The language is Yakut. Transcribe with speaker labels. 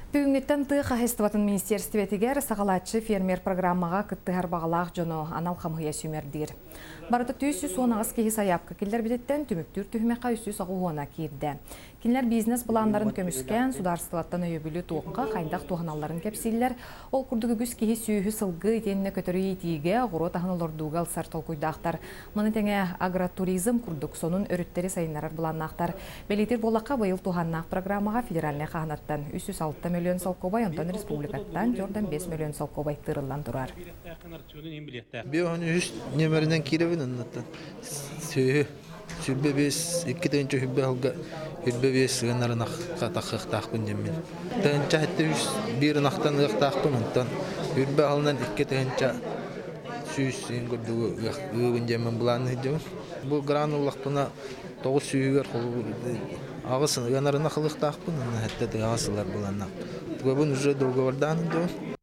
Speaker 1: Бүгүҥҥүттэн тыа хаһаайыстыбатын министиэристибэтигэр саҕалааччы фермер программаҕа кыттыһар баҕалаах дьону анал хамыыһыйа сүүмэрдиир. Барыта 318 киһи сайаапка киллэрбититтэн түмүктүүр түһүмэххэ 390 киирдэ. Кинилэр бизнес-былааннарын көмүскээн, судаарыстыбаттан өйөбүлү туохха, хайдах туһаналларын кэпсииллэр. Ол курдук үгүс киһи сүөһү, сылгы итиэннэ көтөрү иитиигэ, оҕуруот аһын олордууга ылсар толкуйдаахтар. Маны тэҥэ агротуризм курдук сонун өрүттэри сайыннарар былааннаахтар. Бэлиэтиир буоллахха, быйыл туһааннаах программаҕа федеральнай хаһанаттан 306 мөлүйүөн солкуобай, онтон республикаттан Дьордан 5 мөлүйүөн солкуобай тыырыллан турар.
Speaker 2: 53 нүөмэринэн киирэбин оннуттан сүөһү 25 2 тыһыынча сылга 25 ыанар ынахха тахсыахтаахпын диэммин. Тыһыынча 73 биир ынахтан ыахтаахпын, онтон үрбэ аһылынан 2100 курдугу ыыбын диэммин былаанныыр сылдьабын. Бу гран ыллахпына 9 сүүһүгэр аҕыс ыанар ынах ылыахтаахпын, уонна сэттэ тыһаҕас ылар былааннаах. Тугабын уже договордаан сылдьабын.